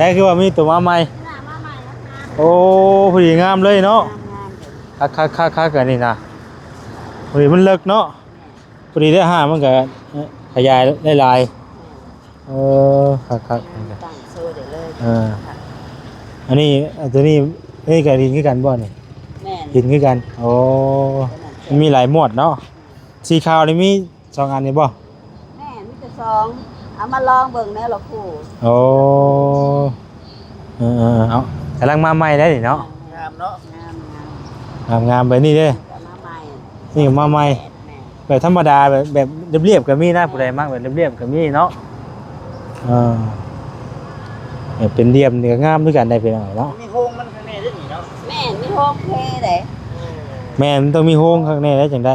ແທ້ຄືວ່າມີຕົວມາໃໝ່. ໂອ້ ພໍດີງາມເລີຍເນາະ. ງາມໆ ຄັກໆໆໆ ອັນນີ້ນະ. ພໍດີມັນເລິກເນາະ. ພໍດີໄດ້ຫ້າງມັນກໍຂະຫຍາຍໄດ້ຫຼາຍ. ເອີ ຄັກໆ ຕັ້ງໂຊໄດ້ເລີຍ. ເອີ ອັນນີ້ ອັນຕົວນີ້ ນີ້ກໍດິນຄືກັນບໍ່ນີ້? ແມ່ນ ດິນຄືກັນ. ໂອ້ ມັນມີຫຼາຍໝວດເນາະ. ອືມ ສີຂາວນີ້ມີສອງອັນນີ້ບໍ່? ແມ່ນ ມີແຕ່ສອງ ເອົາມາລອງເບິ່ງແດ່ລະຄູ່. ໂອ້ ເອີໆ ເອົາ ກຳລັງມາໃໝ່ໄດ໋ນີ້ເນາະ. ງາມເນາະ. ງາມໆ ງາມໆ ແບບນີ້ເດ້. ມາໃໝ່ ນີ້ກໍມາໃໝ່. ແມ່ນ ແບບທຳມະດາ ແບບ ແບບລຽບໆກໍມີນະ. ເອີ ຜູ້ໃດມັກແບບລຽບໆກໍມີເນາະ. ເອີ ແບບເປັນຫຼ່ຽມນີ້ກໍງາມຄືກັນໄດ໋ພີ່ນ້ອງເນາະ. ມີໂຮງມັນຂ້າງໃນເດ້ນີ້ເນາະ. ແມ່ນ ມີໂຮງເພເດ້. ເອີ ແມ່ນ ມັນຕ້ອງມີໂຮງຂ້າງໃນໄດ໋ຈັ່ງໄດ້.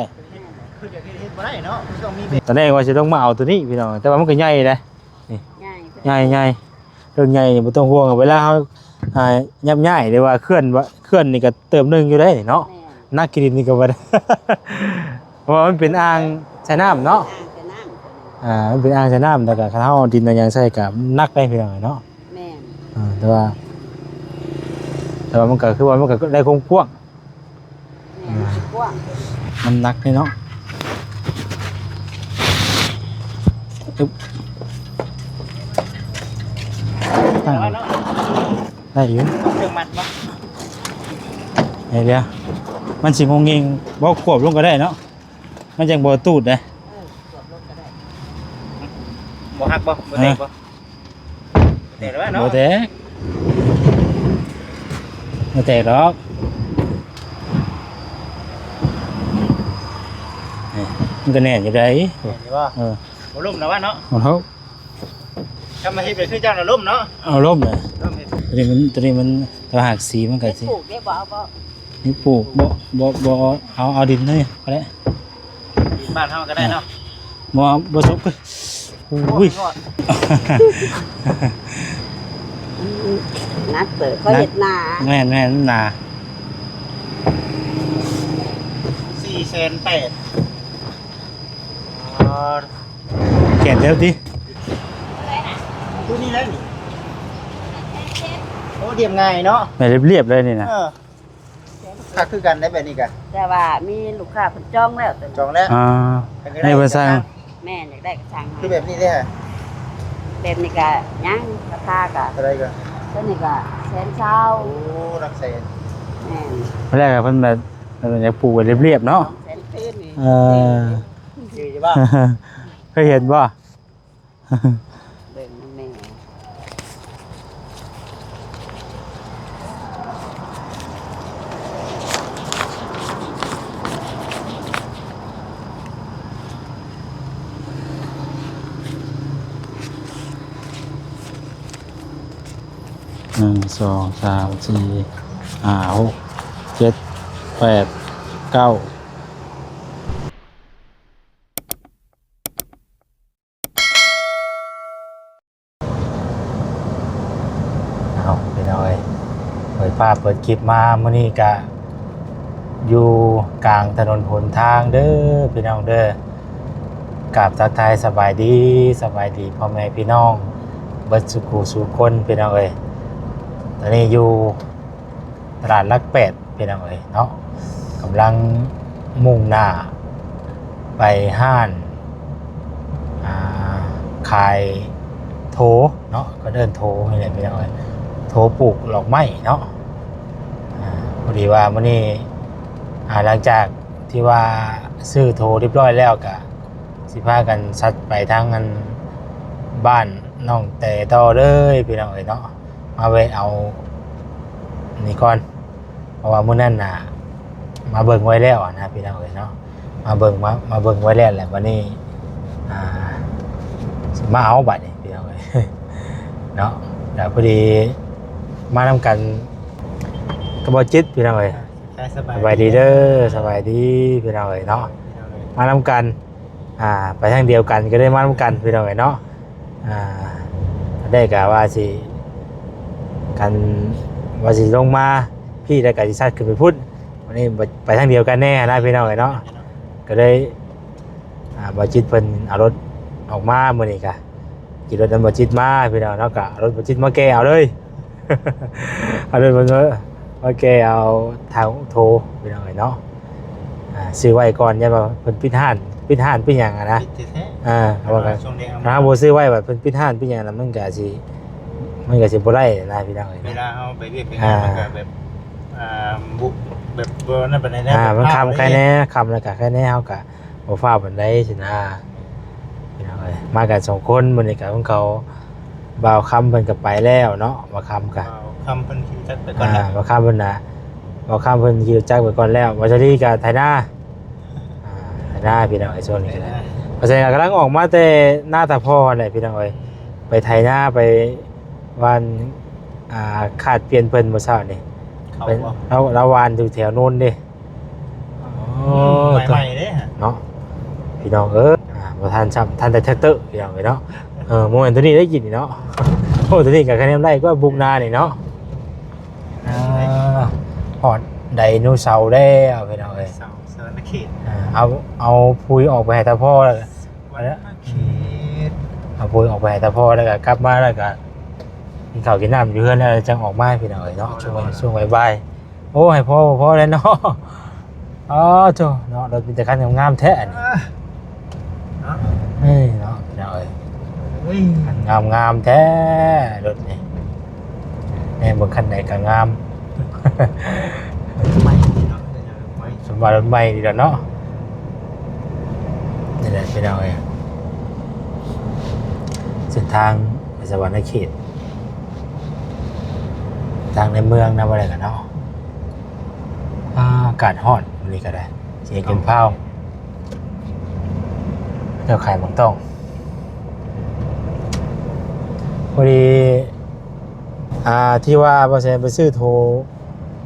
ຄືຢາກເຮັດ ເຮັດບໍ່ໄດ້ເນາະ. ຄືຕ້ອງມີແບບ ຕອນແລກວ່າຊິລົງມາເອົາຕົວນີ້ພີ່ນ້ອງ ແຕ່ວ່າມັນກໍໃຫຍ່ເດ້. ນີ້ ໃຫຍ່ ໃຫຍ່ ໃຫຍ່ ເລິກໃຫຍ່ ບໍ່ຕ້ອງຫ່ວງ. ເວລາເຮົາ ອ່າ ຍັບຍ້າຍ ຫຼືວ່າເຄື່ອນ ເຄື່ອນນີ້ກໍເຕີບໜຶ່ງຢູ່ເດ້ເນາະ. ແມ່ນ ໜັກຂີ້ດິນນີ້ກໍວ່າໄດ້ ເພາະວ່າມັນເປັນອ່າງໃສ່ນ້ຳເນາະ. ອ່າງໃສ່ນ້ຳ ອ່າ ມັນເປັນອ່າງໃສ່ນ້ຳ ແລ້ວກໍຄັນເຮົາເອົາດິນເອົາຫຍັງໃສ່ກໍໜັກໄດ໋ພີ່ນ້ອງເນາະ. ແມ່ນ ອ່າ ແຕ່ວ່າ ແຕ່ວ່າມັນກໍຄືວ່າມັນກໍໄດ້ຄວາມກວ້າງ. ແມ່ນ ມັນຊິກວ້າງ ມັນໜັກເດ້ເນາະ. ອຶບ ຕັ້ງ ໄດ້ຢູ່. ເຄື່ອງມັດບໍ່? ໄດ້ເດ. ມັນຊິງົງເງງ ບໍ່ ຄວບລົງກໍໄດ້ເນາະ. ມັນຈັ່ງບໍ່ຕູດເດ້. ເອີ ຄວບລົງກໍໄດ້. ບໍ່ຫັກບໍ່? ບໍ່ແຕກບໍ່? ແຕກແລ້ວເນາະ. ບໍ່ແຕກ ບໍ່ແຕກດອກ. ນີ້ ມັນກໍແໜ້ນຢູ່ໃດ໋. ແໜ້ນຢູ່ບໍ່? ເອີ ບໍ່ລົ້ມແລ້ວວະເນາະ. ບໍ່ລົ້ມ. ຖ້າມາເຮັດແບບຄືເຈົ້ານະລົ້ມເນາະ. ເອົາ ລົ້ມເລີຍ ລົ້ມເຮັດ. ຕົວນີ້ມັນ ຕົວນີ້ມັນ ແຕ່ວ່າຫາກສີມັນກໍຊິ ປູກໄດ້ບໍ່? ເອົາບໍ່? ນີ້ປູກ ບໍ່ ບໍ່ ບໍ່ເອົາ ເອົາດິນນີ້ກໍໄດ້. ດິນບ້ານເຮົາກໍໄດ້ເນາະ. ບໍ່ ບໍ່ສຸກ. ໂອ້ຍ ໂອ້ຍ ໜັກເຕີບ ເຂົາເຮັດໜາ. ແມ່ນໆ ໜາ. ສີ່ແສນແປດ. ອໍ ແຂນເຈົ້າຕິ? ຕົວນີ້ແຫຼະນີ້. ໂອ້ ລຽບງ່າຍເນາະ. ແມ່ນ ລຽບໆ ເລີຍນີ້ນະ. ເອີ ຄັກຄືກັນໄດ໋ແບບນີ້ກະ ແຕ່ວ່າມີລູກຄ້າເພິ່ນຈອງແລ້ວ ຈອງແລ້ວ. ອ່າ ໃຫ້ເພິ່ນສັ່ງ. ແມ່ນ ຢາກໄດ້ກໍສັ່ງ. ຄືແບບນີ້ເດ້? ແບບນີ້ກະຍັງ ລາຄາກະເທົ່າໃດກະ? ຕົວນີ້ກະແສນຊາວ. ໂອ້ ຫຼັກແສນ. ແມ່ນ ຕອນແລກເພິ່ນແບບ ເພິ່ນຢາກປູກແບບລຽບໆ ເນາະ. ສອງແສນຄືນນີ້. ເອີ ຄືຢູ່ບໍ່? ເຄີຍເຫັນບໍ່? ເບິ່ງນຳແມ່. ໜຶ່ງ ສອງ ສາມ ສີ່ ຫ້າ ຫົກ ເຈັດ ແປດ ເກົ້າ. ເອົາ ພີ່ນ້ອງເອີຍ ເປີດພາບເປີດຄລິບມາມື້ນີ້ກະຢູ່ກາງຖະໜົນຫົນທາງເດີພີ່ນ້ອງເດີ. ກາບທັກທາຍສະບາຍດີ ສະບາຍດີພໍ່ແມ່ພີ່ນ້ອງເບິດສູ່ຄູ່ສູ່ຄົນ ພີ່ນ້ອງເອີຍ. ຕອນນີ້ຢູ່ ຕະຫຼາດຫຼັກແປດ ພີ່ນ້ອງເອີຍເນາະ, ກຳລັງມຸ່ງໜ້າໄປຮ້ານ ອ່າ ຂາຍໂທເນາະ, ເພິ່ນເອີ້ນໂທນີ້ແຫຼະພີ່ນ້ອງເອີຍ, ໂທປູກດອກໄມ້ເນາະ. ອ່າ ພໍດີວ່າມື້ນີ້ ອ່າ ຫຼັງຈາກທີ່ວ່າຊື້ໂທຮຽບຮ້ອຍແລ້ວ ກະຊິພາກັນສັດໄປທາງອັນ ບ້ານນ້ອງແຕຕໍ່ເລີຍພີ່ນ້ອງເອີຍເນາະ. ມາແວະເອົານີ້ກ່ອນ ເພາະວ່າມື້ນັ້ນນະ ມາເບິ່ງໄວ້ແລ້ວນະພີ່ນ້ອງເອີຍເນາະ, ມາເບິ່ງ ມາ ມາເບິ່ງໄວ້ແລ້ວແຫຼະ. ບັດນີ້ ອ່າ ຊິມາເອົາບັດນີ້ພີ່ນ້ອງເອີຍເນາະ. ກະພໍດີມານຳກັນກັບບໍ່ຈິດພີ່ນ້ອງເອີຍ. ສະບາຍ ສະບາຍດີເດີ ສະບາຍດີພີ່ນ້ອງເອີຍເນາະ, ມານຳກັນ ອ່າ ໄປທາງດຽວກັນ ກໍເລີຍມານຳກັນພີ່ນ້ອງເອີຍເນາະ. ອ່າ ໄດ້ກະວ່າຊິ ກັນວ່າຊິລົງມາພີ້ ແລ້ວກະຊິສັດຂຶ້ນໄປພຸ້ນ, ວັນນີ້ໄປທາງດຽວກັນແນ່ນະພີ່ນ້ອງເອີຍເນາະ. ກໍເລີຍ ອ່າ ບໍ່ຈິດເພິ່ນເອົາລົດອອກມາມື້ນີ້ກະ ຂີ່ລົດນຳບໍ່ຈິດມາພີ່ນ້ອງເນາະ ກະເອົາລົດບໍ່ຈິດມາແກ່ເອົາເລີຍ ເອົາລົດເພິ່ນມາ ມາແກ່ເອົາທາງໂທພີ່ນ້ອງເອີຍເນາະ. ອ່າ ຊື້ໄວ້ກ່ອນ ຢ້ານວ່າເພິ່ນປິດຮ້ານ ປິດຮ້ານປິດຫຍັງຫັ້ນນະ ປິດແທ້ໆ ອ່າ ເພາະວ່າ ແຕ່ວ່າຊ່ວງນີ້ເຮົາ ຖ້າບໍ່ຊື້ໄວ້ ບັດເພິ່ນປິດຮ້ານປິດຫຍັງນະ ມັນກະຊິ ມັນກະຊິບໍ່ໄດ້ນະພີ່ນ້ອງເອີຍ ເວລາເຮົາໄປວຽກໄປງານ ອ່າ ມັນກະແບບ ອ່າ ບຸ ແບບບໍ່ນັ້ນປານໃດນະ ອ່າ ແບບ ມັນຄ່ຳ ພາດ ໄຄແນ່ ຄ່ຳແລ້ວກະໄຄແນ່ ເຮົາກະບໍ່ຟ້າວປານໃດຊີ້ນະ ພີ່ນ້ອງເອີຍ. ມາກັນສອງຄົນ ມື້ນີ້ກະຂອງເຂົາ ບ່າວຄຳເພິ່ນກະໄປແລ້ວເນາະ ບ່າວຄຳກະ ບ່າວຄຳເພິ່ນຂີ່ຈັກໄປກ່ອນແລ້ວ ອ່າ ບ່າວຄຳເພິ່ນນະ ບ່າວຄຳເພິ່ນຂີ່ລົດຈັກໄປກ່ອນແລ້ວ ບ່າວສາລີກະໄຖນາ ອ່າ ໄຖນາພີ່ນ້ອງເອີຍ ຊ່ວງນີ້ກະໄດ້ ບ່າວສາລີກຳລັງອອກມາແຕ່ນາຕາພໍ່ຫັ້ນແຫຼະພີ່ນ້ອງເອີຍ ໄປໄຖນາ ໄປຫວ່ານ ອ່າ ຄາດປ່ຽນເພິ່ນມື້ເຊົ້ານີ້ ເຂົາ ເພິ່ນ ບໍ່ ລາວ ລາວຫວ່ານຢູ່ແຖວໂນ້ນເດ້. ໂອ້ ໃໝ່ໆເດ້ເນາະ ພີ່ນ້ອງເອີຍ ອ່າ ບໍ່ທັນຊ້ຳ ທັນແຕ່ແທກເຕີພີ່ນ້ອງເອີຍເນາະ ເອີ ບໍ່ແມ່ນໂຕນີ້ໄດ້ກິນນີ້ເນາະ ໂອ້ ໂຕນີ້ກະຄະແນນໄດ້ກວ່າບຸກນານີ້ເນາະ ອ່າ ຮອດໄດໂນເສົາແລ້ວພີ່ນ້ອງເອີຍ ເສົາ ສະຫວັນນະເຂດ ອ່າ ເອົາ ເອົາປຸ໋ຍອອກໄປໃຫ້ຕາພໍ່ແລ້ວ ສະຫວັນນະເຂດ ເອົາປຸ໋ຍອອກໄປໃຫ້ຕາພໍ່ແລ້ວກະກັບມາແລ້ວກະກິນເຂົ້າກິນນ້ຳຢູ່ເຮືອນແລ້ວ ຈັ່ງອອກມາພີ່ນ້ອງເອີຍເນາະ ຊ່ວງ ຊ່ວງບ່າຍໆ ໂອ້ ໃຫ້ພໍ ພໍແລ້ວເນາະ ອໍ ໂທ້ເນາະ ລົດມີແຕ່ຄັນງາມໆແທ້ອັນນີ້ ເອີ ເນາະ ເອີຍເນາະ ພີ່ນ້ອງເອີຍ ເອີຍ ຄັນງາມໆແທ້ລົດນີ້ ແນ່ເບິ່ງຄັນໃດກະງາມ ໃໝ່ເນາະ ໃໝ່ ສົມວ່າລົດໃໝ່ນີ້ແຫຼະເນາະ ນີ້ແຫຼະພີ່ນ້ອງເອີຍ ເສັ້ນທາງໄປສະຫວັນນະເຂດ ທາງໃນເມືອງນຳ ວ່າໄດ້ກັນເນາະ ອາ ອາກາດຮ້ອນມື້ນີ້ກະໄດ້ ສຽງຈົນພາວ ເຈົ້າຂາຍໝາກຕ້ອງ ພໍດີ ອ່າ ທີ່ວ່າບ່າວແສນໄປຊື້ໂທ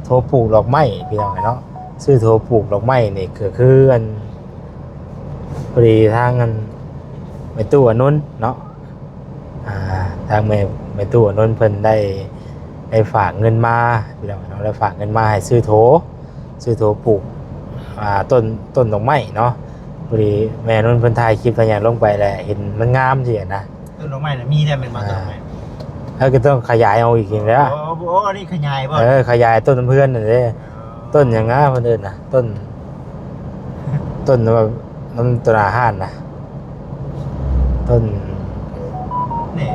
ໂທປູກດອກໄມ້ພີ່ນ້ອງເອີຍເນາະ ຊື້ໂທປູກດອກໄມ້ນີ້ກະຄືອັນ ພໍດີທາງອັນ ແມ່ຕູ້ອານົນເນາະ ອ່າ ທາງແມ່ ແມ່ຕູ້ອານົນເພິ່ນໄດ້ ໄດ້ຝາກເງິນມາພີ່ນ້ອງເນາະ ໄດ້ຝາກເງິນມາໃຫ້ຊື້ໂທ ຊື້ໂທປູກ ອ່າ ຕົ້ນ ຕົ້ນດອກໄມ້ເນາະ ພໍດີແມ່ອານົນເພິ່ນຖ່າຍຄລິບຖ່າຍຫຍັງລົງໄປແລ້ວ ເຫັນມັນງາມຊີ້ນະ ຕົ້ນດອກໄມ້ນະມີແລ້ວແມ່ນບໍ່? ອ່າ ຕົ້ນດອກໄມ້ ເຮົາກະຕ້ອງຂະຫຍາຍອອກອີກຫັ້ນແຫຼະ ໂອ້ ໂອ້ ອັນນີ້ຂະຫຍາຍບໍ່? ເອີ ຂະຫຍາຍຕົ້ນນ້ຳເພື່ອນຫັ້ນເດ້ ອໍ ຕົ້ນຫຍັງນະເພິ່ນເອີ້ນນະ ຕົ້ນ ຕົ້ນແບບນຳໂຕໜ້າຮ້ານນະ ຕົ້ນ ນີ້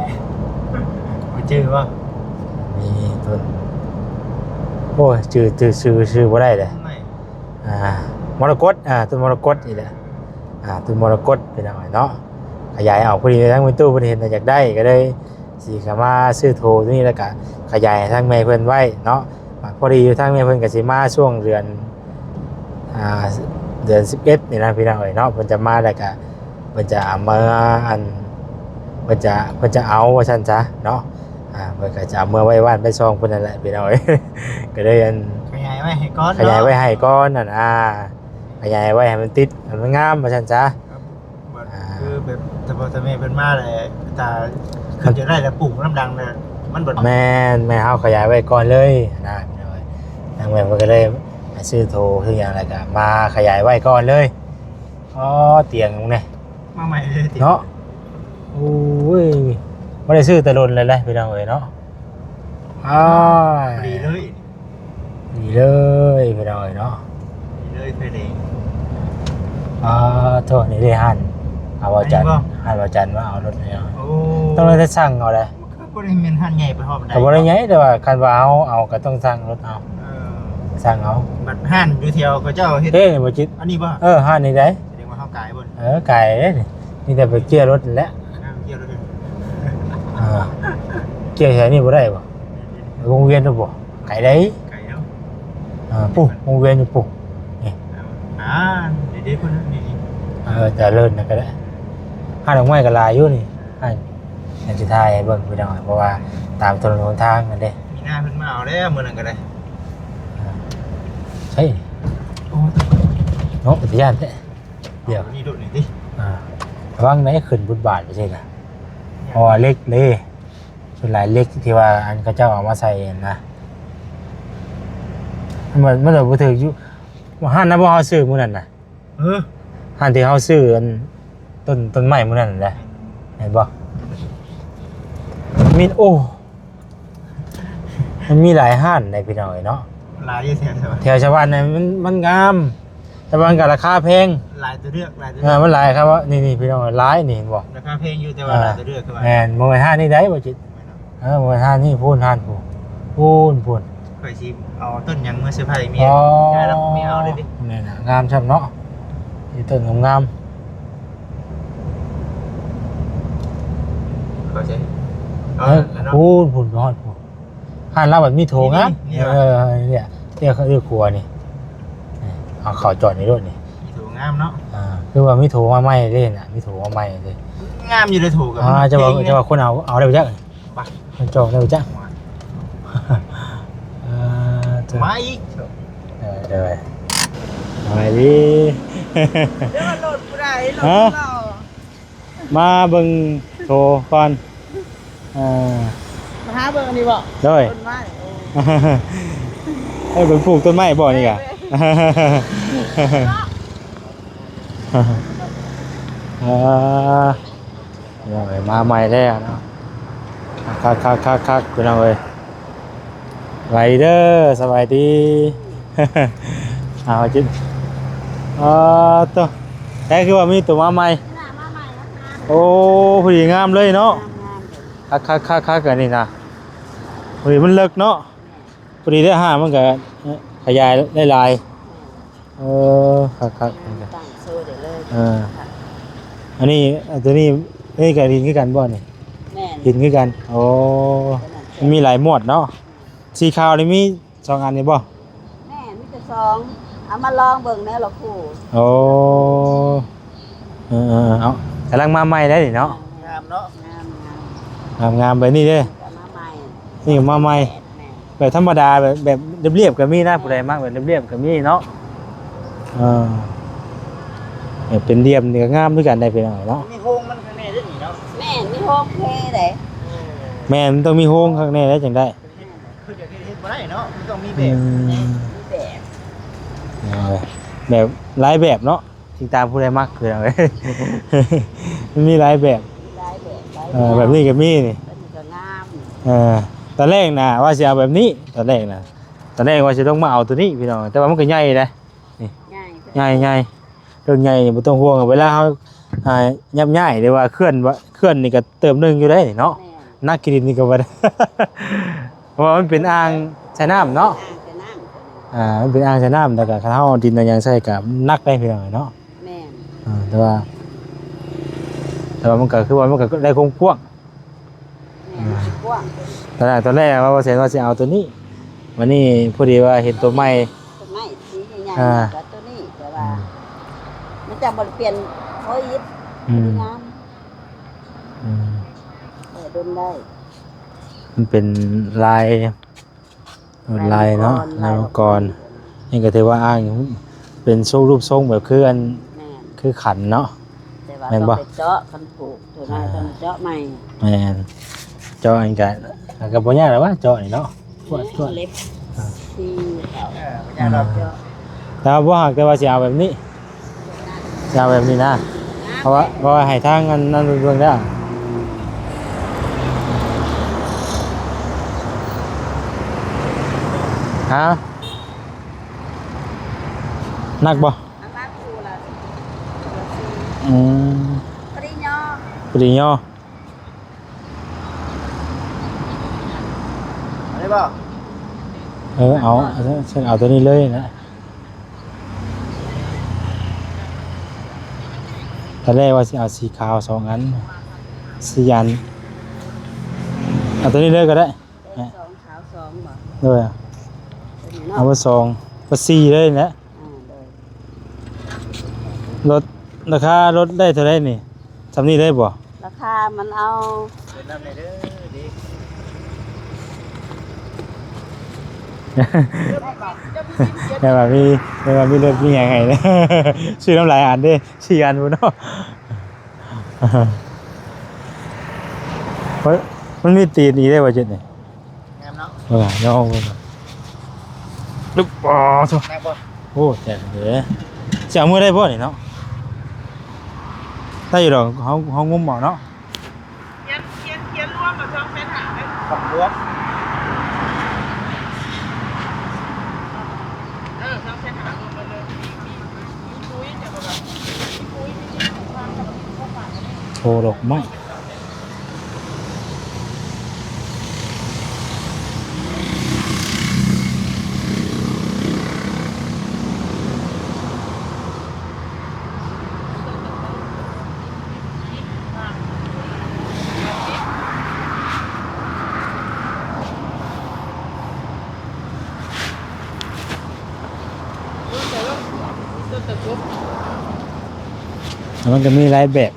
ບໍ່ຈື່ບໍ່? ມີຕົ້ນ ໂອ້ຍ ຈື່ ຈື່ຊື່ ຊື່ບໍ່ໄດ້ເດ້ ນີ້ ອ່າ ມໍລະກົດ ອ່າ ຕົ້ນມໍລະກົດນີ້ແຫຼະ ອ່າ ຕົ້ນມໍລະກົດພີ່ນ້ອງເນາະ ຂະຫຍາຍອອກ ພໍດີທາງແມ່ຕູ້ເພິ່ນເຫັນວ່າຢາກໄດ້ ກະເລີຍຊິເຂົ້າມາຊື້ໂທໂຕນີ້ ແລ້ວກະຂະຫຍາຍໃຫ້ທາງແມ່ເພິ່ນໄວ້ເນາະ ພໍດີຢູ່ທາງແມ່ເພິ່ນກະຊິມາຊ່ວງເດືອນ ອ່າ ເດືອນສິບເອັດນີ້ນະພີ່ນ້ອງເອີຍເນາະ ເພິ່ນຈະມາ ແລ້ວກະເພິ່ນຈະເອົາມາ ອັນ ເພິ່ນຈະ ເພິ່ນຈະເອົາວ່າຊັ້ນຊະເນາະ ອ່າ ເພິ່ນກະຈະເອົາເມືອໄວ້ບ້ານໄປຊ່ອງເພິ່ນນັ້ນແຫຼະພີ່ນ້ອງເອີຍ ກະເລີຍ ອັນ ຂະຫຍາຍໄວ້ໃຫ້ກ່ອນເນາະ ຂະຫຍາຍໄວ້ໃຫ້ກ່ອນຫັ້ນ ອ່າ ຂະຫຍາຍໄວ້ໃຫ້ມັນຕິດ ໃຫ້ມັນງາມວ່າຊັ້ນຊະ ບາດ ອ່າ ຄືແບບ ຖ້າພໍ່ຖ້າແມ່ເພິ່ນມາແລ້ວ ຖ້າເພິ່ນຢາກໄດ້ແລ້ວປູກນຳຫຼັງນະ ມັນບໍ່ ແມ່ນ ແມ່ນ ເຮົາຂະຫຍາຍໄວ້ກ່ອນເລີຍນະ ທາງແມ່ເພິ່ນກະເລີຍຊື້ໂທຊື້ຫຍັງ ແລ້ວກະມາຂະຫຍາຍໄວ້ກ່ອນເລີຍ ອໍ ຕຽງນີ້ ມາໃໝ່ເລີຍຕິ ເນາະ ໂອ້ຍ ບໍ່ໄດ້ຊື້ແຕ່ດົນແລ້ວແຫຼະພີ່ນ້ອງເອີຍເນາະ ອ້າຍ ດີເລີຍ ນີ້ເລີຍພີ່ນ້ອງເອີຍເນາະ ນີ້ເລີຍໄຟແດງ ອ່າ ໂທ ນີ້ເດ້ຮ້ານ ອ່າ ບ່າວຈັນ ອັນນີ້ບໍ່? ຮ້ານບ່າວຈັນມາເອົາລົດນີ້ ໂອ້ ຕ້ອງໄດ້ສັ່ງເອົາເດ້ ຄືບໍ່ໄດ້ແມ່ນຮ້ານໃຫຍ່ປານໃດ ກະບໍ່ໄດ້ໃຫຍ່ ແຕ່ວ່າຄັນວ່າເຮົາເອົາກະຕ້ອງສັ່ງລົດເອົາ ເອີ ສັ່ງເອົາ ບັດຮ້ານຢູ່ແຖວເຂົາເຈົ້າເຮັດ ເອີ ບໍ່ຈິດ ອັນນີ້ບໍ່? ເອີ ຮ້ານນີ້ໃດ ສະແດງວ່າເຮົາກາຍບໍ່? ເອີ ກາຍເດ້ ມີແຕ່ໄປເກຍລົດຫັ້ນແຫຼະ ເກຍລົດ ອ່າ ເກຍແຖວນີ້ບໍ່ໄດ້ບໍ່? ແມ່ນໆ ວົງວຽນບໍ່? ໄກໃດ໋ ໄກເນາະ ອ່າ ປຸ້ນ ວົງວຽນຢູ່ປຸ້ນ ນີ້ ອ່າ ເດໆ ພຸ້ນນີ້ ເອີ ຈະເລີນນັ້ນກະໄດ້ ຮ້ານດອກໄມ້ກະຫຼາຍຢູ່ນີ້ ຮ້ານ ຍັງຊິຖ່າຍໃຫ້ເບິ່ງພີ່ນ້ອງ ເພາະວ່າຕາມຖະໜົນຫົນທາງນັ້ນເດ້ ມີໜ້າເພິ່ນມາເອົາແລ້ວມື້ນັ້ນກະໄດ້ ອ່າ ໃຊ່ ໂອ້ ເນາະ ເປັນຕາຢ້ານແທ້ ດຽວ ເອົານີ້ໂດດນີ້ຕິ ອ່າ ລະວັງໄດ໋ ຂຶ້ນຟຸດບາດໄປຊີ້ນະ ເພາະວ່າເຫຼັກເດ້ ສ່ວນຫຼາຍເຫຼັກທີ່ວ່າ ອັນ ເຂົາເຈົ້າເອົາມາໃສ່ຫັ້ນນະ ມັນ ມັນບໍ່ຖືກຢູ່ ຮ້ານນັ້ນບໍ່ ເຮົາຊື້ມື້ນັ້ນນະ ເອີ ຮ້ານທີ່ເຮົາຊື້ ອັນ ຕົ້ນ ຕົ້ນໄມ້ມື້ນັ້ນນະ ແມ່ນບໍ່? ມີ ໂອ້ ມັນມີຫຼາຍຮ້ານໃດພີ່ນ້ອງເອີຍເນາະ. ຫຼາຍຢູ່ແຖວຊະຫວັນ ແຖວຊະຫວັນນະ ມັນ ມັນງາມ ແຕ່ວ່າມັນກໍລາຄາແພງ. ຫຼາຍຕົວເລືອກ ຫຼາຍຕົວເລືອກ ເອີ ມັນຫຼາຍຄັບ. ນີ້ໆ ພີ່ນ້ອງ ຫຼາຍນີ້ ເຫັນບໍ່? ລາຄາແພງຢູ່ ແຕ່ວ່າຫຼາຍຕົວເລືອກຄືວ່າ. ແມ່ນ ບໍ່ແມ່ນຮ້ານນີ້ໃດບໍ່ຈິດ. ເອີ ບໍ່ແມ່ນຮ້ານນີ້ ພຸ້ນຮ້ານພຸ້ນ ພຸ້ນ ພຸ້ນ. ຂ້ອຍຊິເອົາຕົ້ນຫຍັງມາເຊີໄພເມຍ? ອໍ ໄດ້ແລ້ວ ເມຍເອົາເລີຍຕິ. ນີ້ນະ ງາມຊ້ຳເນາະ ມີຕົ້ນງາມໆ. ເຂົ້າໃຈ. ເອີ ເອີ ພຸ້ນ ພຸ້ນ ຮອດພຸ້ນ. ຮ້ານລາວບັດມີໂຖງາມ. ນີ້ ນີ້ ເອີ ນີ້ແຫຼະ ເຈົ້າເຂົ້າຄົວນີ້ ເອົາເຂົ້າຈອດນີ້ໂລດນີ້. ມີໂຖງາມເນາະ. ອ່າ ຄືວ່າມີໂຖມາໃໝ່ເດ້ນະ ມີໂຖມາໃໝ່ເດ້. ງາມຢູ່ເດ້ໂຖກໍ. ອ່າ ເຈົ້າວ່າ ເຈົ້າວ່າຄົນເອົາ ເອົາໄດ້ບໍ່ຈັກ ໄປ ມັນຈອງໄດ້ບໍ່ຈັກ. ເອີ ມາອີກ. ເອີ ເດີ ສະບາຍດີ. ເດີ ລົດຜູ້ໃດ ລົດ ຮະ ເຮົາ ມາເບິ່ງໂຖກ່ອນ. ເອີ ມາຫາເບິ່ງອັນນີ້ບໍ່? ໂດຍ ຕົ້ນໄມ້. ໂອ້ ເອີ ເບິ່ງປູກຕົ້ນໄມ້ບໍ່ນີ້ກະ. ເອີ ເອີ ພີ່ນ້ອງເອີຍ ມາໃໝ່ແລ້ວເນາະ. ຄັກໆໆໆ ພີ່ນ້ອງເອີຍ ສະບາຍດີເດີ ສະບາຍດີ. ເອົາຈິດ ເອີ ໂຕ ແທ້ຄືວ່າມີໂຕມາໃໝ່. ໂອ້ ພໍດີງາມເລີຍເນາະ. ຄັກໆໆໆ ອັນນີ້ນະ ພໍດີມັນເລິກເນາະ. ພໍດີໄດ້ຫ້າ ມັນກະຂະຫຍາຍໄດ້ຫຼາຍ. ເອີ ຄັກໆ ຕັ້ງໂຊໄດ້ເລີຍ. ເອີ ອັນນີ້ ອັນໂຕນີ້ ນີ້ກະດິນຄືກັນບໍ່ນີ້? ແມ່ນ ດິນຄືກັນ. ໂອ້ ມັນມີຫຼາຍໝວດເນາະ. ອືມ ສີຂາວນີ້ມີສອງອັນນີ້ບໍ່? ແມ່ນ ມີແຕ່ສອງ ເອົາມາລອງເບິ່ງແນ່ລະຄູ. ໂອ້ ເອີໆ ເອົາ ກຳລັງມາໃໝ່ໄດ໋ນີ້ເນາະ. ງາມເນາະ ງາມໆ ງາມໆ ແບບນີ້ເດ້ ກະມາໃໝ່. ນີ້ກະມາໃໝ່. ແມ່ນ ແບບທຳມະດາ ແບບ ແບບລຽບໆ ກະມີນະ ຜູ້ໃດມັກແບບລຽບໆ ກະມີເນາະ. ເອີ ແບບເປັນຫຼ່ຽມນີ້ກະງາມຄືກັນໄດ໋ພີ່ນ້ອງເນາະ. ມີໂຮງມັນຂ້າງໃນເດ້ນີ້ເນາະ. ແມ່ນ ມີໂຮງເດ້. ແມ່ນ ມັນຕ້ອງມີໂຮງຂ້າງໃນໄດ໋ຈັ່ງໄດ້. ແມ່ນ ຄືຈະເຮັດ ເຮັດບໍ່ໄດ້ເນາະ ມັນຕ້ອງມີແບບ. ອືມ ມີແບບ ເອີ ແບບຫຼາຍແບບເນາະ. ຕິດຕາມຜູ້ໃດມັກຄືເອົາ ມັນມີຫຼາຍແບບ ມີຫຼາຍແບບ ຫຼາຍ ເອີ ແບບນີ້ກະມີນີ້ ແບບນີ້ກະງາມ. ເອີ ຕອນແລກນະວ່າຊິເອົາແບບນີ້ ຕອນແລກນະ ຕອນແລກວ່າຊິລົງມາເອົາໂຕນີ້ພີ່ນ້ອງ ແຕ່ວ່າມັນກະໃຫຍ່ເດ້ ນີ້ ໃຫຍ່ ໃຫຍ່ ໃຫຍ່ ເລື່ອງໃຫຍ່ນີ້ບໍ່ຕ້ອງຫ່ວງ. ເວລາເຮົາ ອ່າ ຍັບຍ້າຍ ຫຼືວ່າເຄື່ອນ ເຄື່ອນນີ້ກະເຕີບໜຶ່ງຢູ່ເດ້ນີ້ເນາະ. ແມ່ນ ໜັກຂີ້ດິນນີ້ກະວ່າ ເພາະວ່າມັນເປັນອ່າງໃສ່ນ້ຳເນາະ. ອ່າງໃສ່ນ້ຳ ອ່າ ມັນເປັນອ່າງໃສ່ນ້ຳ ແລ້ວກະຄັນເຮົາເອົາດິນເອົາຫຍັງໃສ່ກະໜັກໄດ໋ພີ່ນ້ອງເນາະ. ແມ່ນ ອ່າ ແຕ່ວ່າ ແຕ່ວ່າມັນກະຄືວ່າມັນກະໄດ້ຄວາມກວ້າງ. ແມ່ນ ມັນຊິກວ້າງ. ຕອນແລກ ຕອນແລກວ່າ ວ່າແສນວ່າຊິເອົາໂຕນີ້ ບາດນີ້ພໍດີວ່າເຫັນໂຕໃໝ່ ໂຕໃໝ່ສີໃຫຍ່ໆ ອ່າ ກະໂຕນີ້ ແຕ່ວ່າ ອືມ ມັນຈະບໍ່ໄດ້ປ່ຽນໂອອີກ ອືມ ງາມ. ອືມ ເອີ ດົນໄດ້ ມັນເປັນລາຍ ລວດລາຍເນາະ ລາຍມັງກອນ. ນີ້ກະຖືວ່າອ່າງເປັນຊົງ ຮູບຊົງແບບຄືອັນ ແມ່ນ ຄືຂັນເນາະ. ແຕ່ວ່າ ແມ່ນບໍ່? ຕ້ອງໄປເຈາະ ຄັນຜູກໂຕນັ້ນ ອ່າ ຕ້ອງເຈາະໃໝ່. ແມ່ນ ເຈາະອັນກະ ກະບໍ່ຍາກດອກວ່າເຈາະນີ້ເນາະ. ຂວດ ຂວດ ເລັບ ອ່າ ສີຂາວ ເອີ ບໍ່ຍາກດອກ ເຈາະ. ແຕ່ວ່າບໍ່ຮັກ ແຕ່ວ່າຊິເອົາແບບນີ້ ຈະເອົາແບບນີ້ນະ ເພາະວ່າ ເພາະວ່າໃຫ້ທາງອັນນັ້ນເບິ່ງເດີ. ຮະ ໜັກບໍ່? ອືມ ພໍດີຍໍ ພໍດີຍໍ. ອັນນີ້ບໍ່? ເອີ ເອົາ ເອົາ ເອົາໂຕນີ້ເລີຍນະ. ຕອນແລກວ່າຊິເອົາສີຂາວສອງອັນ ສີ່ອັນ ເອົາໂຕນີ້ເລີຍກະໄດ້. ແດງສອງ ຂາວສອງບໍ່? ໂດຍ ໂຕນີ້ເນາະ ເອົາມາສອງ ເອົາສີ່ເລີຍນະ. ອ່າ ໂດຍ ລົດ ລາຄາລົດໄດ້ເທົ່າໃດນີ້? ສ່ຳນີ້ໄດ້ບໍ່? ລາຄາມັນເອົາ ເປັນນຳແດ່ເດີ ດີ ແຕ່ວ່າມີ ແຕ່ວ່າມີລົດມີຫຍັງໃຫ້ ຊື້ນຳຫຼາຍອັນເດ້ ສີ່ອັນພຸ້ນເນາະ. ມັນ ມັນມີຕີນອີກເດ້ບໍ່ ເຈັດນີ້? ງາມເນາະ ເອີ ຍອງເບິ່ງ ອໍ ໂອ້ ແຈກເດີ ຊິເອົາມື້ໄດ້ບໍ່ນີ້ເນາະ? ໄດ້ຢູ່ດອກ ເຮົາ ເຮົາງຸ້ມເອົາເນາະ. ຂຽນ ຂຽນ ຂຽນລວມເອົາສອງແສນຫ້າ ຄຳຫຼວງ ໂອ້ ດອກໄມ້. ແລ້ວມັນກໍມີຫຼາຍແບບ.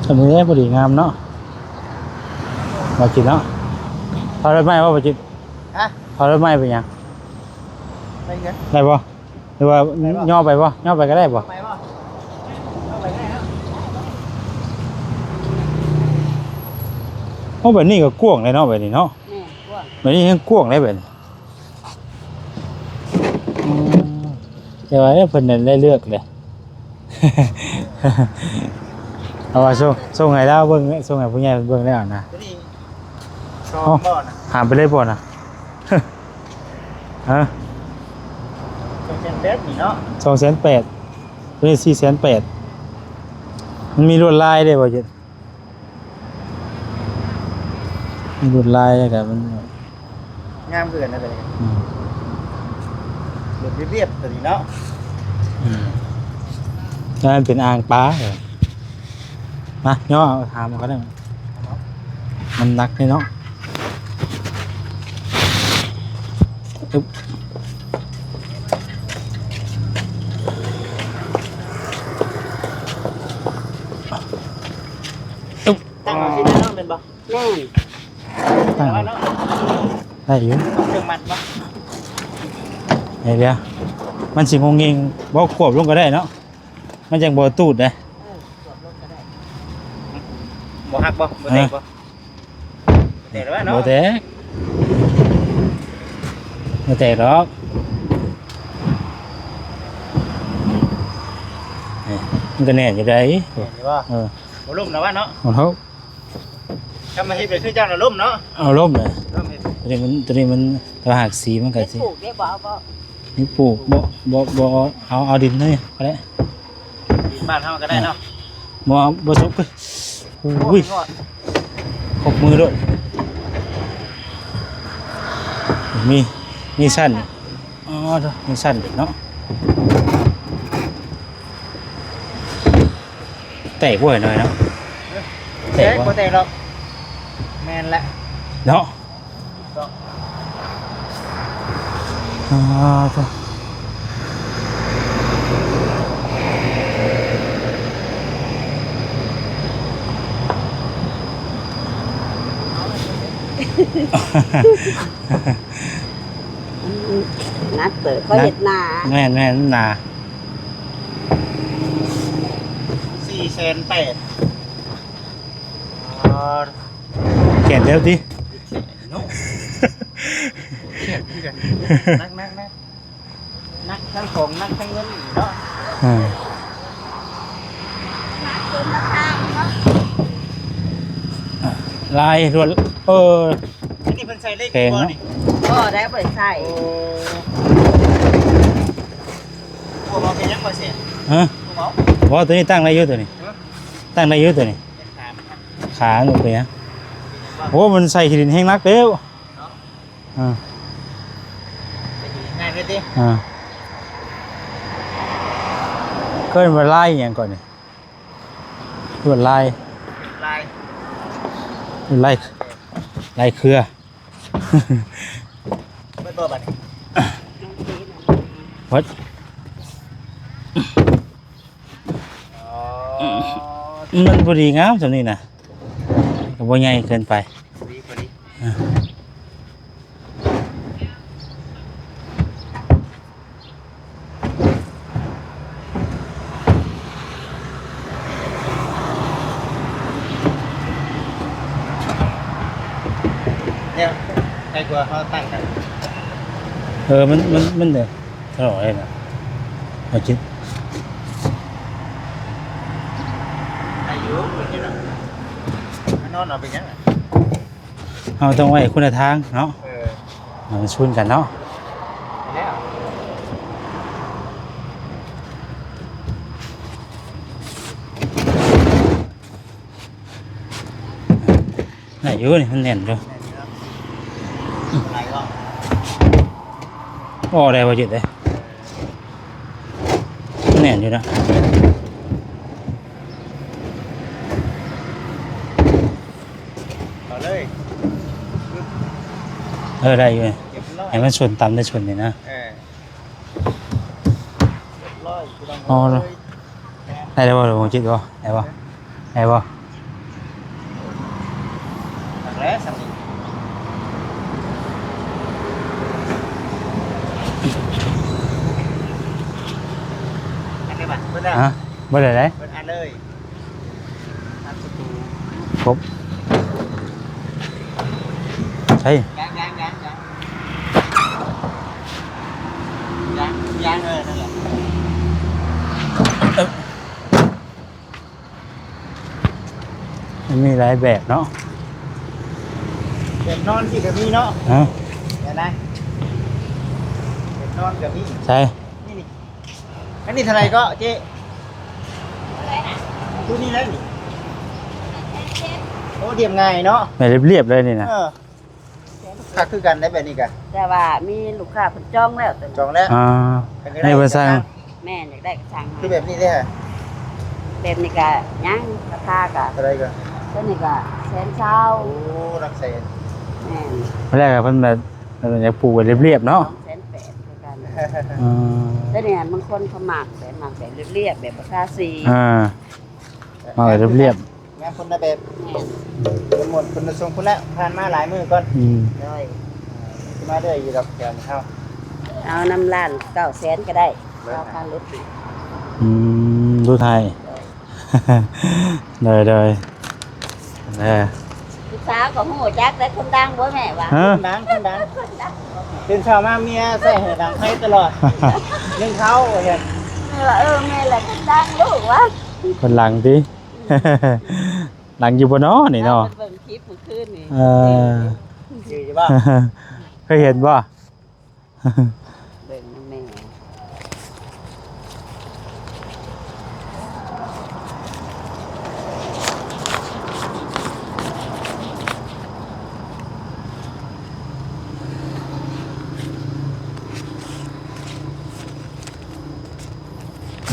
ອັນນີ້ພໍດີງາມເນາະ ບໍ່ຈິດເນາະ. ເອົາລົດໃໝ່ບໍ່ ບໍ່ຈິດ? ຮະ? ເອົາລົດໃໝ່ໄປຫຍັງ? ໄປຫຍັງ? ໄດ້ບໍ່? ຫຼືວ່າ ໄດ້ບໍ່? ຍໍໄປບໍ່? ຍໍໄປກໍໄດ້ບໍ່? ໄປບໍ່? ຍໍໄປກໍໄດ້ເນາະ. ໂອ້ ແບບນີ້ກໍກວ້າງເລີຍເນາະ ແບບນີ້ເນາະ. ແມ່ນ ກວ້າງ. ແບບນີ້ແຮງກວ້າງເລີຍແບບນີ້. ອືມ ແຕ່ວ່າເພິ່ນນັ້ນໄດ້ເລືອກເລີຍ. ເອົາວ່າສົ່ງ ສົ່ງໃຫ້ລາວເບິ່ງ ສົ່ງໃຫ້ຜູ້ໃຫຍ່ເບິ່ງແລ້ວນະ. ໂຕນີ້ສອງ ໂອ້ ບໍ່ນະ? ຫາມໄປເລີຍບໍ່ນະ? ຮະ? ສອງແສນແປດນີ້ເນາະ. ສອງແສນແປດ ໂຕນີ້ສີ່ແສນແປດ. ມັນມີລວດລາຍເດ້ບໍ່ຈິດ? ມີລວດລາຍ ແລ້ວກໍມັນງາມຄືກັນນະ ໂຕນີ້. ອືມ ແບບລຽບໆ ໂຕນີ້ເນາະ. ອືມ ແຕ່ມັນເປັນອ່າງປາ. ມາ ຍໍເອົາ ຫາມເອົາກໍໄດ້ ມັນໜັກເດ້ເນາະ. ອຶບ ອຶບ ຕັ້ງເອົາຊິໄດ້ເນາະ ແມ່ນບໍ່? ແມ່ນ ຕັ້ງເອົາເນາະ ໄດ້ຢູ່ ເຄື່ອງມັດບໍ່? ເດ ມັນຊິງົງເງງ ບໍ່ ຄວບລົງກໍໄດ້ເນາະ ມັນຈັ່ງບໍ່ຕູດເດ້. ເອີ ຄວບລົງກໍໄດ້. ບໍ່ຫັກບໍ່? ບໍ່ແຕກບໍ່? ເອີ ແຕກແລ້ວເນາະ ບໍ່ແຕກ ບໍ່ແຕກດອກ. ນີ້ ມັນກໍແໜ້ນຢູ່ໃດ໋. ແໜ້ນຢູ່ບໍ່? ເອີ ບໍ່ລົ້ມແລ້ວວະເນາະ. ບໍ່ລົ້ມ. ຄັນມາເຮັດແບບຄືເຈົ້ານະລົ້ມເນາະ. ເອົາລົ້ມເລີຍ ລົ້ມເຮັດ. ຕົວນີ້ມັນ ຕົວນີ້ມັນ ແຕ່ວ່າຫາກສີມັນກໍຊິ ປູກເດ້ ບໍ່ເອົາບໍ່? ນີ້ປູກ ບໍ່ ບໍ່ ບໍ່ເອົາ ເອົາດິນນີ້ກໍໄດ້. ດິນບ້ານເຮົາກໍໄດ້ເນາະ. ບໍ່ ບໍ່ສຸກ. ໂອ້ຍ ໂອ້ຍ ຄົບມືໂລດ. ມີ ມີຊັ້ນ. ອໍ ໂທ້ ມີຊັ້ນເນາະ. ແຕກບໍ່ໜ້ອຍເນາະ? ແຕກບໍ່? ແຕກບໍ່ແຕກດອກ. ແມ່ນແຫຼະເນາະ. ອໍ ໂທ້ ມັນໜັກເຕີບ ເຂົາເຮັດໜາ. ແມ່ນໆ ໜາ. ສີ່ແສນແປດ. ອໍ ແຂນເດີບຕິ ແຂນເນາະ. ແຂນຄືກັນ ໜັກໆໆ ໜັກທັງຂອງ ໜັກທັງເງິນເນາະ. ເອີ ລາຍລວດ ເອີ ອັນນີ້ເພິ່ນໃສ່ເຫຼັກ ແຂງ ບໍ່ ເນາະ ນີ້? ບໍ່ໄດ້ ບໍ່ໄດ້ໃສ່. ໂອ້ ບໍ່ເອົາເປັນຫຍັງບໍ່ແຊນ? ຮະ? ບໍ່ເອົາ. ບໍ່ ຕົວນີ້ຕັ້ງໄດ້ຢູ່ ຕົວນີ້. ຮະ? ຕັ້ງໄດ້ຢູ່ ຕົວນີ້. ຂາມັນ ຂາມັນເປັນຫຍັງ? ໂອ້ ມັນໃສ່ຂີ້ດິນແຮງໜັກແລ້ວ. ເນາະ. ອ່າ ໄປດີ ງ່າຍເລີຍຕິ? ອ່າ ເອີ້ນວ່າລາຍຫຍັງກ່ອນນີ້? ລວດລາຍ ລາຍ ລາຍ ລາຍເຄືອ. ເບິດບໍ່ບັດນີ້? ວັດ ອໍ ມັນພໍດີງາມສ່ຳນີ້ນະ ກໍບໍ່ໃຫຍ່ເກີນໄປ ພໍດີ ພໍດີ ອ່າ. ແນວໃກ້ກວ່າເຮົາຕັ້ງກັນ ເອີ ມັນ ມັນ ມັນເດ້ ຕະຫຼອດເລີຍນະ ເຮົາຄິດ ອາຍຸເພິ່ນນີ້ນະ ມານອນເອົາເປັນຫຍັງລະ? ເຮົາຕ້ອງໄວ້ຄົນລະທາງເນາະ ເອີ ໃຫ້ມັນຊົນກັນເນາະ ແລ້ວ ໄດ້ຢູ່ນີ້ ມັນແໜ້ນຢູ່ ແໜ້ນຢູ່ເນາະ ອອກໄດ້ບໍ່ຈິດເດ້ ແໜ້ນຢູ່ນະ ເອົາເລີຍ ເອີ ໄດ້ຢູ່ ຮຽບຮ້ອຍ ໃຫ້ມັນຊົນ ຕາມໄດ້ຊົນນີ້ນະ ເອີ ຮຽບຮ້ອຍ ພີ່ນ້ອງ ອໍ ເອີຍ ໄດ້ແລ້ວບໍ່ ບໍ່ຈິດບໍ່ ໄດ້ບໍ່ ໄດ້ບໍ່? ແລ້ວສ່ຳນີ້ ອັນນີ້ບັດ ເບິດແລ້ວ ຮະ ເບິດແລ້ວເດ້ ເບິດອັນເລີຍ ອັນປະຕູ ຄົບ ໃຊ່ ຍັງ ຍັງ ຍັງ ຍັງ ຍັງ ຍັງ ເອີ ນັ້ນແຫຼະ ເອີ. ມັນມີຫຼາຍແບບເນາະ ແບບນອນຊິກະມີເນາະ ຮະ ແບບນອນກະມີ ໃຊ່ ນີ້ ນີ້ ອັນນີ້ເທົ່າໃດເກາະເຈ້? ໂຕນີ້ໄດ໋ນີ້ ໂອ້ ລຽບງ່າຍເນາະ ແບບລຽບໆເລີຍນີ້ນະ ເອີ. ຄັກຄືກັນໄດ໋ແບບນີ້ກະ ແຕ່ວ່າມີລູກຄ້າເພິ່ນຈອງແລ້ວ ຈອງແລ້ວ ອ່າ ໃຫ້ເພິ່ນສັ່ງ ແມ່ນ ຢາກໄດ້ກະສັ່ງ ຄືແບບນີ້ເດ້ ແບບນີ້ກະຍັງ ລາຄາກະເທົ່າໃດກະ ໂຕນີ້ກະແສນຊາວ ໂອ້ ຫຼັກແສນ ແມ່ນ ຕອນແລກເພິ່ນແບບ ເພິ່ນຢາກປູກແບບລຽບໆເນາະ ສອງແສນແປດຄືກັນ ອືມ ໂຕນີ້ບາງຄົນເຂົາມັກແບບ ມັກແບບລຽບໆ ແບບບໍ່ທາສີ ອ່າ ມາແບບລຽບໆ ງາມຄົນລະແບບ ແມ່ນ ຄົນໝົດ ຄົນລະຊົງ ພຸ້ນແຫຼະ ຜ່ານມາຫຼາຍມື້ກ່ອນ ອືມ ໂດຍ ຊິມາເລື້ອຍຢູ່ດອກ ແຖວນີ້ເຮົາ ເອົານຳລ້ານເກົ້າແສນກະໄດ້ ເອົາຄ່າລົດໃຫ້ ອືມ ລົດໃຫ້ ໂດຍ ໂດຍ ເອີ ຜູ້ສາວກະຮູ້ຈັກໄດ໋ ຄົນດັງບໍ່ແມ່ວ່າ ຮະ ຄົນດັງ ຄົນດັງ ຄົນດັງ ຕື່ນເຊົ້າມາເມຍໃສ່ໃຫ້ດັງໄຟຕະຫຼອດ ໜຶ່ງເຂົ້າວ່າຊັ້ນ ແມ່ວ່າ ເອີ ແມ່ນແຫຼະ ຄົນດັງລູກວ່າ ຄົນດັງຕິ ອືມ ດັງຢູ່ບໍ່ນໍນີ້ນໍ ເຮົາໄປເບິ່ງຄລິບມື້ຄືນນີ້ ເອີ ຈື່ຢູ່ບໍ່ ເຄີຍເຫັນບໍ່? ເບິ່ງນຳແມ່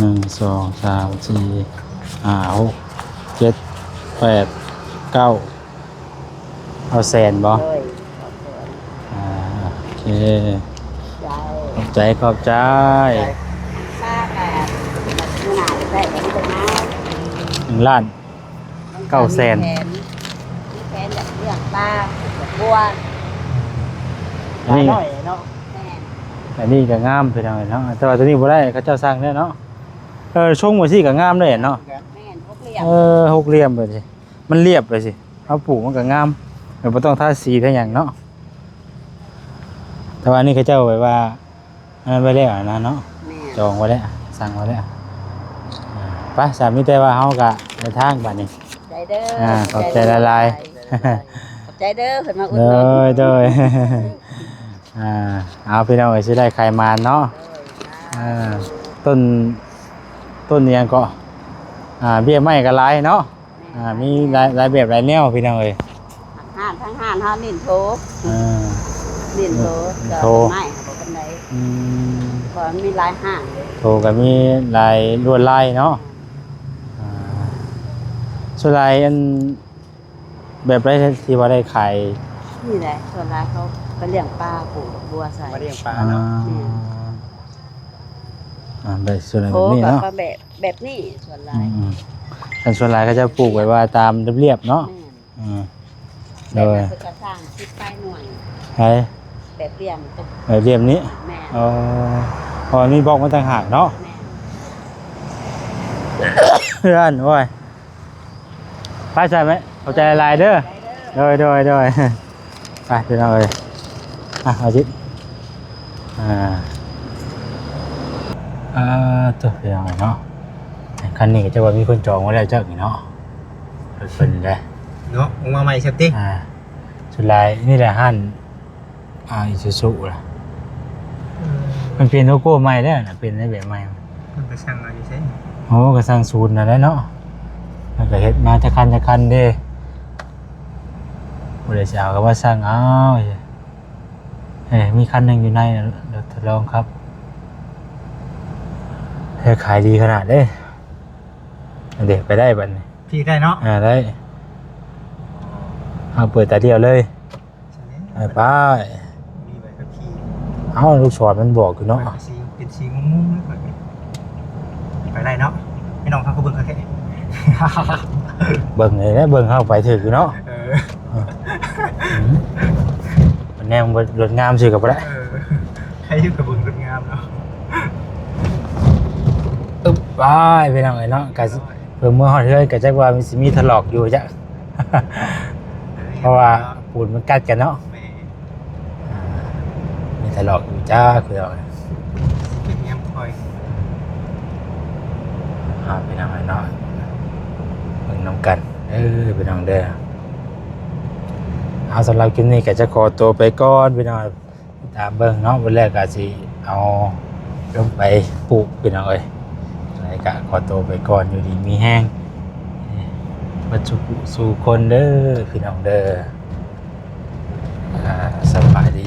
ໜຶ່ງ ສອງ ສາມ ສີ່ ຫ້າ ຫົກ ເຈັດ ແປດ ເກົ້າ ເອົາແສນບໍ່? ໂດຍ ເອົາແສນ ອ່າ ໂອເຄ ໃຈ ຂອບໃຈ ຂອບໃຈ ຂອບໃຈ ໜຶ່ງລ້ານເກົ້າແສນ ມີແຜນ ມີແຜນຢາກລ້ຽງປາ ປູກບັວ ອັນນີ້ ປານ້ອຍເນາະ ແມ່ນ ອັນນີ້ກະງາມພີ່ນ້ອງເນາະ ແຕ່ວ່າໂຕນີ້ບໍ່ໄດ້ ເຂົາເຈົ້າສັ່ງແລ້ວເນາະ ເອີ ຊົງແບບຊີ້ກະງາມເດ້ເນາະ ແມ່ນ ຫົກຫຼ່ຽມ ເອີ ຫົກຫຼ່ຽມແບບນີ້ ມັນລຽບໄປຊີ້ ເຮົາປູກມັນກະງາມ ແບບບໍ່ຕ້ອງທາສີທາຫຍັງເນາະ ແຕ່ວ່າອັນນີ້ເຂົາເຈົ້າແບບວ່າ ອັນນັ້ນໄວ້ແລ້ວນະເນາະ ແມ່ນ ຈອງໄວ້ແລ້ວ ສັ່ງໄວ້ແລ້ວ ໄປ ສາ ມີແຕ່ວ່າເຮົາກະເດີນທາງບາດນີ້ ຂອບໃຈເດີ ອ່າ ຂອບໃຈຫຼາຍໆ ຂອບໃຈເດີ ເພິ່ນມາອຸດໜູນ ໂດຍ ໂດຍ ອ່າ ເອົາ ພີ່ນ້ອງເອີຍ ຊິໄດ້ຂາຍໝານເນາະ ໂດຍ ອ່າ ຕົ້ນ ຕົ້ນອີ່ຫຍັງເກາະ ອ່າ ເບ້ຍໄມ້ກະຫຼາຍເນາະ ອ່າ ມີຫຼາຍ ຫຼາຍແບບຫຼາຍແນວພີ່ນ້ອງເອີຍ ຮ້ານ ທາງຮ້ານເຮົາເນັ້ນໂທ ອ່າ ເນັ້ນໂທ ໂທ ດອກໄມ້ບໍ່ປານໃດ ອືມ ເພາະມັນມີຫຼາຍຮ້ານເດ້ ໂທກະມີຫຼາຍລວດລາຍເນາະ ອ່າ ສ່ວນຫຼາຍອັນ ແບບໃດທີ່ວ່າໄດ້ຂາຍ? ນີ້ແຫຼະ ສ່ວນຫຼາຍເຂົາໄປລ້ຽງປາ ປູກດອກບົວໃສ່ ມາລ້ຽງປາເນາະ ອ່າ ແມ່ນ ອ່າ ແບບສ່ວນໃຫຍ່ແບບນີ້ເນາະ ໂອ້ ກໍແບບ ແບບນີ້ສ່ວນຫຼາຍ ອືມໆ ແຕ່ສ່ວນຫຼາຍເຂົາເຈົ້າປູກແບບວ່າຕາມລຽບໆເນາະ ແມ່ນ ອືມ ແບບນັ້ນເພິ່ນກໍສ້າງສິບປາຍໜ່ວຍ ໃສ ແບບລຽບ ແບບລຽບນີ້ ແມ່ນ ອໍ ເພາະມັນມີບລັອກມາຕ່າງຫາກເນາະ ແມ່ນ ເພື່ອນ ໂອ້ຍ ໄປໃສແມ່ ຂອບໃຈຫຼາຍໆເດີ ໂດຍໆໆ ໄປພີ່ນ້ອງເອີຍ ອ່ະ ເອົາຈິ ອ່າ ອ່າ ໂຕ ພີ່ນ້ອງເອີຍເນາະ ຄັນນີ້ກໍຈະວ່າມີຄົນຈອງໄວ້ແລ້ວຈັກນີ້ເນາະ ເພິ່ນເດ້ເນາະ ອອກມາໃໝ່ຊັ້ນຕິ ອ່າ ສຸດທ້າຍນີ້ແຫຼະຮ້ານ ອ່າ ອີຊູຊູລະ ເອີ ມັນປ່ຽນໂລໂກ້ໃໝ່ແລ້ວນະ ປ່ຽນໃນແບບໃໝ່ ເພິ່ນໄປສັ່ງເອົາຢູ່ໃສ ໂອ້ ກໍສັ່ງສູນນັ້ນແຫຼະເນາະ ມັນກໍເຮັດມາຈັກຄັນຈັກຄັນເດ້ ຜູ້ໃດຊິເອົາກໍມາສັ່ງເອົາ ເອີ ມີຄັນໜຶ່ງຢູ່ໃນ ລົດທົດລອງຂັບ ເຮັດຂາຍດີຂະໜາດເດ້ ອັນເດ ໄປໄດ້ບັດນີ້ ຂີ່ໄດ້ເນາະ ອ່າ ໄດ້ ເຮົາເປີດຕາດຽວເລີຍ ໄປ ໄປ ມີໃບຂັບຂີ່ ເອົ້າ ລູກສອນມັນບອກຢູ່ເນາະ ເປັນສີ ເປັນສີງຸ້ມໆ ໄປໄດ້ເນາະ ພີ່ນ້ອງເຮົາກໍເບິ່ງເອົາແທ້ ເບິ່ງເລີຍ ເບິ່ງເຮົາໄປຖືກຢູ່ເນາະ ເອີ ເອີ ອືມ ແນມລົດງາມຊື່ກໍບໍ່ໄດ້ ເອີ ໃຄຢູ່ກັບເບິ່ງລົດງາມເນາະ ອຶບ ໄປ ພີ່ນ້ອງເອີຍເນາະ ກໍ ເພິ່ນເມືອຮອດເຮືອນກໍຈັກວ່າມັນຊິມີຖະຫຼອກຢູ່ຈັກ ເພາະວ່າປູນມັນກັດກັນເນາະ ແມ່ນ ອ່າ ມີຖະຫຼອກຢູ່ຈັກພີ່ນ້ອງ ເປັນຍາມຄ່ອຍ ອ່າ ພີ່ນ້ອງເອີຍເນາະ ເບິ່ງນຳກັນເດີພີ່ນ້ອງເດີ ເອົາ ສຳລັບຄລິບນີ້ກໍຈະຂໍຕົວໄປກ່ອນພີ່ນ້ອງ ຕາມເບິ່ງເນາະ ມື້ແລກກໍຊິເອົາລົງໄປປູກພີ່ນ້ອງເອີຍ ແລ້ວກໍຂໍຕົວໄປກ່ອນ ຢູ່ດີມີແຮງເບິດສູ່ຜູ້ສູ່ຄົນເດີພີ່ນ້ອງເດີ ອ່າ ສະບາຍດີ.